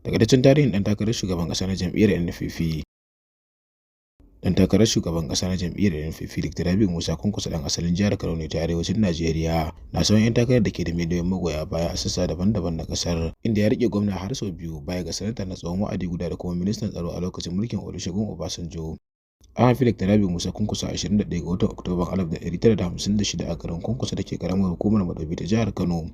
Takaitaccen tarihin ɗan takarar shugaban ƙasa na jam'iyyar NNPP. Ɗan takarar shugaban ƙasa na jam'iyyar NNPP, Dr. Rabi'u Musa Kwankwaso, ɗan asalin jihar Kano ne ta arewacin Najeriya, na sahun 'yan takarar da ke da miliyoyin magoya baya a sassa daban-daban na ƙasar, inda ya riƙe gwamna har sau biyu baya ga sanata na tsawon wa'adi guda da kuma ministan tsaro a lokacin mulkin Olusegun Obasanjo. An haifi Dr. Rabi'u Musa Kwankwaso a 21 ga watan Oktoban 1956 a garin Kwankwaso da ke ƙaramar hukumar Madobi ta jihar Kano.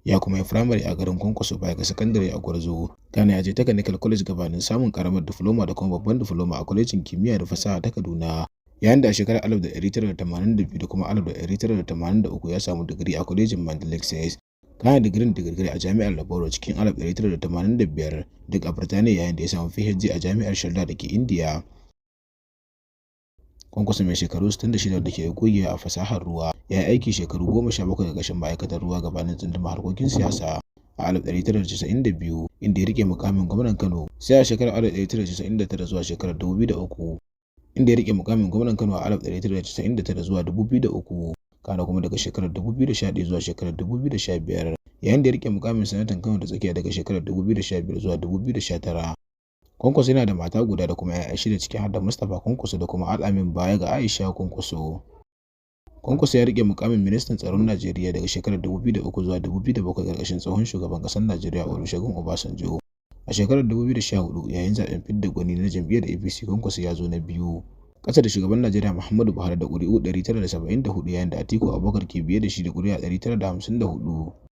Ya kuma yi firamare a garin Kwankwaso baya ga sakandare a Gwarzo. Kana ya je Technical College gabanin samun karamar difloma da kuma babban difloma a Kwalejin Kimiyya da Fasaha ta Kaduna. Yayin da a shekarar 1982 da kuma 1983 ya samu digiri a Kwalejin Mount Lexis. Kana digirin digirgir a Jami'ar Loughborough cikin 1985, duk a Birtaniya, yayin da ya samu PhD a Jami'ar Sharda da ke Indiya. Kwankwaso mai shekaru 66 da ke gogewa a fasahar ruwa, ya yi aiki shekaru 17 ƙarƙashin ma'aikatar ruwa gabanin tsunduma harkokin siyasa a 1992, inda ya riƙe muƙamin gwamnan Kano, sai a shekarar 1999 zuwa shekarar 2003, inda ya riƙe muƙamin gwamnan Kano a 1999 zuwa 2003, kana kuma daga shekarar 2011 zuwa shekarar 2015, yayin da ya riƙe muƙamin sanatan Kano ta Tsakiya daga shekarar 2015 zuwa 2019. Kwankwaso yana da mata guda da kuma 'ya'ya shida, ciki har da Mustapha Kwankwaso da kuma Al-amin, baya ga Aisha Kwankwaso. Kwankwaso ya riƙe muƙamin ministan tsaron Najeriya daga shekarar 2003 zuwa 2007 ƙarƙashin tsohon shugaban ƙasar Najeriya Olusegun Obasanjo. A shekarar 2014, yayin zaɓen fidda gwani na jam'iyyar APC, Kwankwaso ya zo na biyu, ƙasa da shugaban Najeriya Muhammadu Buhari da ƙuri'u 974, yayin da Atiku Abubakar ke biye da shi da ƙuri'a 954.